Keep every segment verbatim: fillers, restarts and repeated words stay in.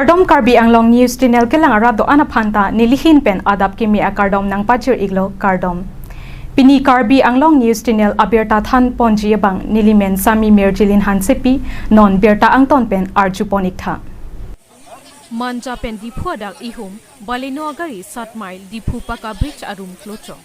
Kardom, Karbi Anglong News Channel kelang arat do-an aphan ta nelihin pen adap kimi akardom nangpajir iklo, kardom. Pini Karbi Anglong News Channel abirta than ponji abang nelimen Sami Mirjilin Hansepi, non birta angton pen arju pon iktha. Manja pen Diphu adak ihum, Baleno agari sat mile Diphu paka bridge arum klochok.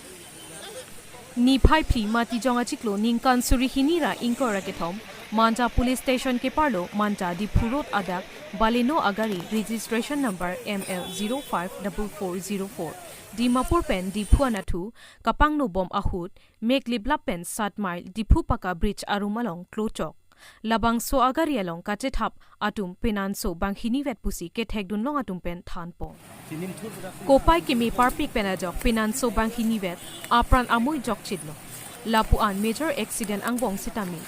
Niphai phli Matijong achiklo ningkan suri hini ra ingkoi ra kethom, Manja Police Station keparlo Manja Diphu Road adak Baleno agari registration number M L zero five double four zero four, Dimapur pen Diphu anatthu kapangno bom ahut, mek liplap pen sat mile Diphu paka bridge arum along klochok. Labangso agari along kachethap atum penanso banghini vet pusi kethekdun long atum pen thanpo. Kopai keme parpik pen ajok penanso banghini vet apran amui jokchitlo. Lapu-an major accident angbong sitame,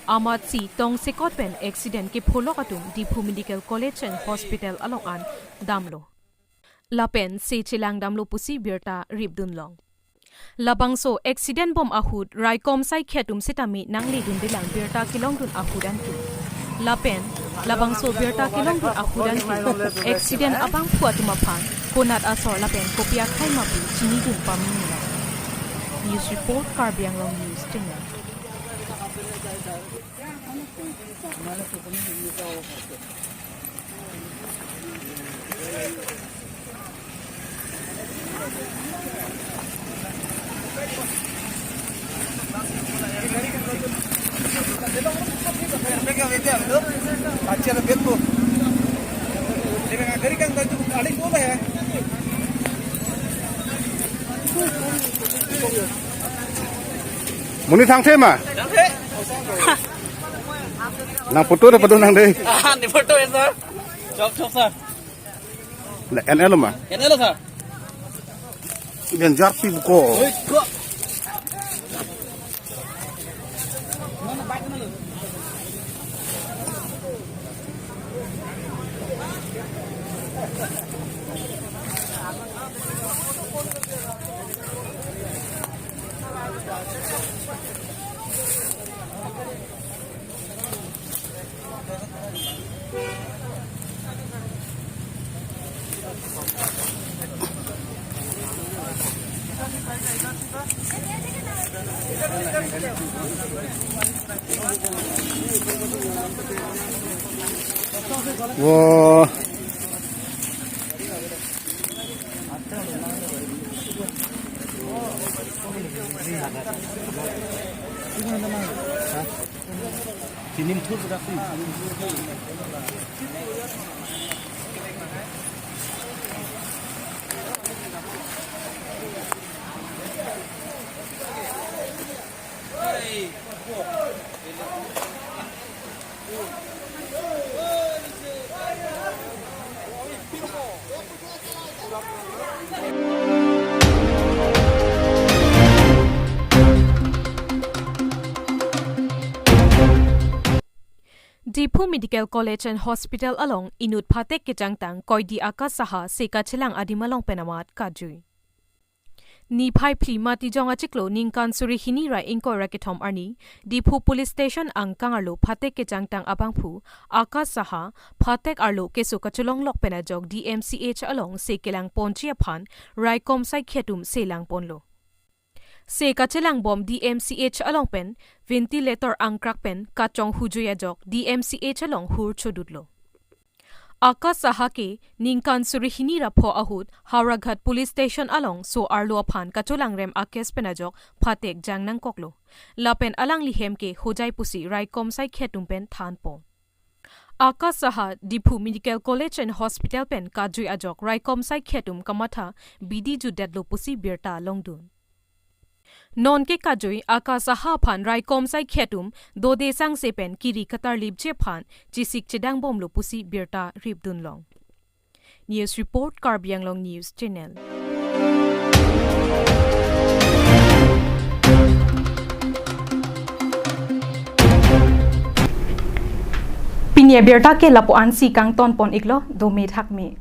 amatsi tongsekot pen accident kepholok atum Diphu Medical College and Hospital along an damlo. Lapen se chelang damlo pusi birta ripdun long. Labangso accident bom ahut raikom saikhi atum sitame nangledunde lang birta kelongdun ahut anke. Lapen labangso birta kelongdun ahut anke, accident abangphu atum aphan konat asor lapen kopi akhei ma pu chinidun pame nang. News report, Karbi Anglong News Channel. Monit thangthe ma? Thangthe. Nang photo ta pado nang dei. Ah, ne photo ya, sir. Chop, chop, sir. Na, N L ma? N L, sir. Iben jarpi buko. Oi, ko. Wo. Diphu Medical College and Hospital along inut phatek kechangtang Koidi Akash Saha se kachelang adim along pen amat kajui. Niphai phli Matijong achiklo ningkan suri hini ra ingkoi ra kethom arni, Diphu Police Station angkang arlo phatek kechangtang abangphu Akash Saha phatek arlo keso kachelonglok pen ajok D M C H along se kelang ponji aphan raikom saikhi atum se lang ponlo. Se kachelang bom D M C H along pen ventilator angkrak pen kachonghujui ajok D M C H along hur chodutlo. Akash Saha ke ningkan suri hini ra pho ahut Howraghat Police Station along so arlo aphan kacholangrem a-case pen ajok phatek jang nangkoklo. Lapen alangli hem ke hojai pusi raikom saikhi atum pen thanpo. Akash Saha Diphu Medical College and Hospital pen kajui ajok raikom saikhi atum kamatha bidi jutdetlo pusi birta longdun. Non ke kajui Akash Saha aphan raikom saikhi atum dode sangse pen kiri katarlipji aphan chesik chedang bomlo pusi birta ripdun long. News report, Karbi Anglong News Channel. Pini abirta ke lapu-ansi kangton pon iklo, dome thakme.